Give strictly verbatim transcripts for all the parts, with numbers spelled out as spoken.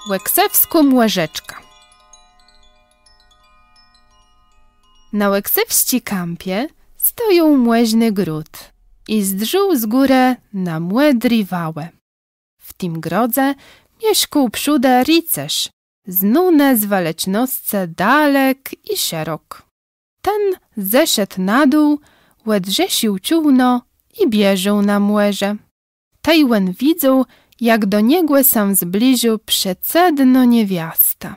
Òksëwskô mòrzëczka. Na òksëwsczi kãpie stojôł mòżny gród i zdrzôł z górë na mòdré wałë. W tim grodze mieszkôł przódë ricérz, znóny z walecznoscë dalek i szerok. Ten zeszedł na dół, òdrzesził czôłno i bieżôł na mòrze. Tej òn widzôł, jak do niegò sã zbliżô przecëdnô niewiasta.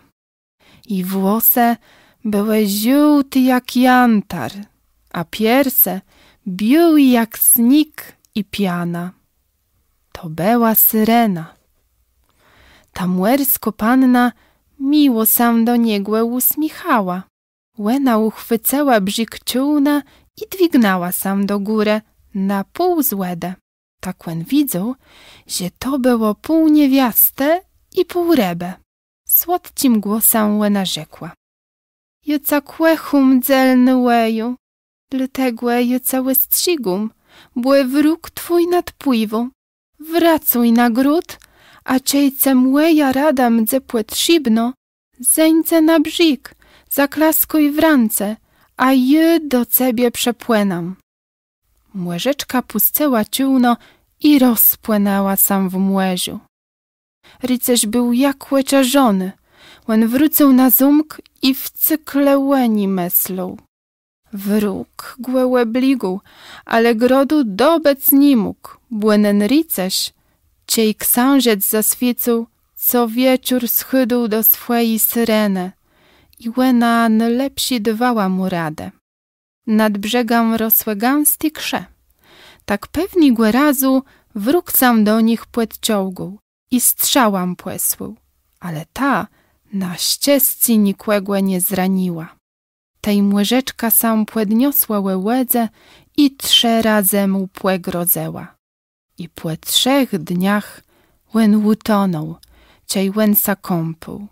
Ji włosë bëłë żôłté jak jantar, a piersë biôłé jak sniég i piana. To bëła Syrena. Ta mòrskô panna miło sã do niegò ùsmiéchała. Òna ùchwëcëła brzég czôłna i dwignãła sã do górë na pół z wòdë. Tak òn widzôł, że to bëło pół niewiastë i pół rëbë. Słodczim głosã òna rzekła: „Jô ce kòchóm, dzelny wòju, dlôtegò jô ce òstrzégóm, bò wróg twój nadpłiwô. Wracôj na gród, a czej ce mòja rada mdze pòtrzébnô, zeńdzë na brzég, zaklaskôj w rãce, a jô do cebie przëpłënã”. Mòrzëczka pùscëła czôłno i rozpłënãła sã w mòrzu. Ricérz béł jak òczarzony. Òn wrócył na zómk i wcyg le ò ni mëslôł. Wróg gò òblégł, ale grodu dobëc ni mógł, bò nen ricérz, czej ksãżëc zaswiécył, co wieczór schôdôł do swòji Syrenë i òna nôlepszé dôwała mù radë. Nad brzegã rosłë gãsté krze. Tak pewnégò razu wróg sã do nich pòdcągnął i strzałã pòsłôł, ale ta na szczescé nikògò nie zraniła. Tej mòrzëczka sã pòdniosła ò wòdze i trzë razë mù pògrodzëła. I pò trzech dniach òn ùtonął, czej òn sã kąpôł.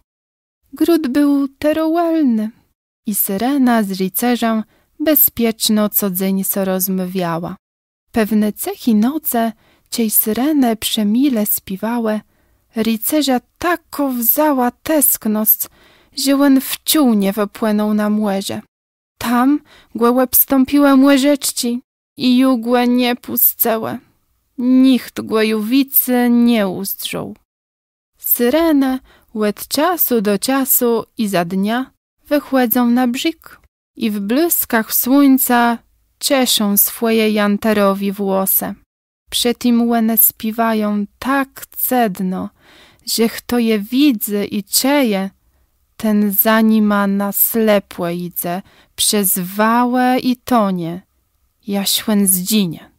Gród béł terô wòlny i Syrena z ricerzã bezpieczno co dzéń so rozmôwiała. Pewny cëchi nocë, czej Syrenë przemile spiéwałë, ricerza takô wzãła tesknosc, że òn w czôłnie wëpłënął na mòrze. Tam gò òbstąpiłë mòrzëczczi i ju gò nie pùscëłë. Nicht gò ju wicy nie ùzdrzôł. Syrenë òd czasu do czasu i za dnia wëchòdzą na brzég i w blëskach słuńca czeszą swòje jantarowé włosë. Przë tim òne spiéwają tak cëdno, że chto je widzy i czëje, ten za nima na slepò jidze przez wałë i tonie, jaż òn zdżinie.